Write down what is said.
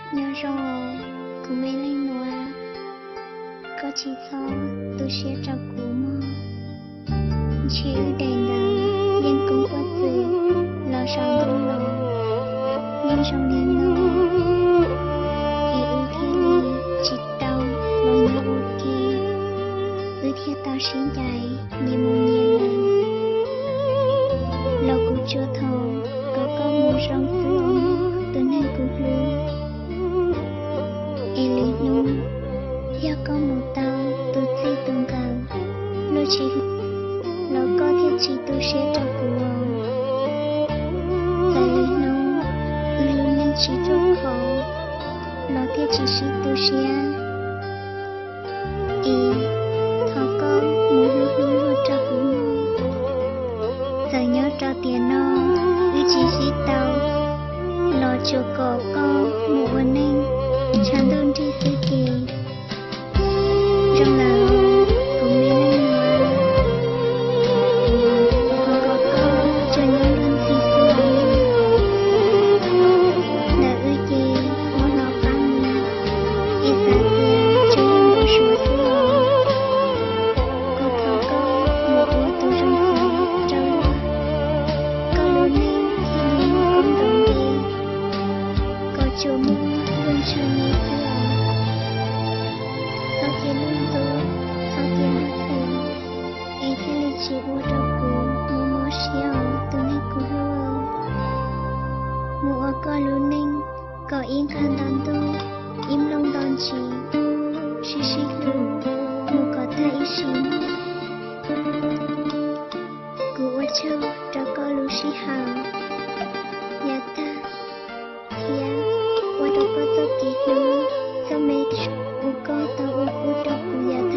Nyob zoo, kuv me leej nuav, koj tsis txhob tu siab rau kuv mog. Ntshe wb daim ntawv yeej koob pob txwm los saum ntuj los, yeej zoo li no, es wb thiaj li tsis tau los nyob ua ke, wb thiaj tau sib ncaim nyias mus nyias lawm. Los kuv tsuas thov kom koj mus zoo xwb os, tus neeg kuv hlub. Es lwm hnub yog koj mus tau tus txij tus nkawm luag tsis hlub, los koj thiaj tsis tu siab rau kuv os. Txawm lwm hnub wb lub neej tsis ruaj khov, los thiaj tsis sib tu siab. Es thov koj mus hlub hlub luag rau kuv mog. Txawm nyob rau tiam no wb tsis sib tau, los tsuas kom koj mus ua neej tshav ntuj nrig xwb ces zoo lawm, kuv me leej nuav. Thov kom koj tsuas nyob luag ntxhi xwb os. Ntawm wb ces muab hnov qab mus, es xav tias tsuas yog npau suav xwb os. Kuv thov koj mus ua tus zoo xwm rau luag, koj lub neej thiaj li muaj koob ntoov npe, kom tsuas muaj luag ntshaw me xwb os. Txhob cia luag ntxub, txhob cia luag txhawj, es thiaj li tsis ua rau kuv mob mob siab os, tus neeg kuv hlub. Mus ua koj lub neej kom ib nqag nto ntuj, ib nplooj nto ntsis, sib sib hlub mus kom tag ib sim. Kuv ua tsaug rau koj lub sij hawm yav tag, thiab ua rau koj txoj kev hlub, txoj me uas koj tau ua pub rau kuv yav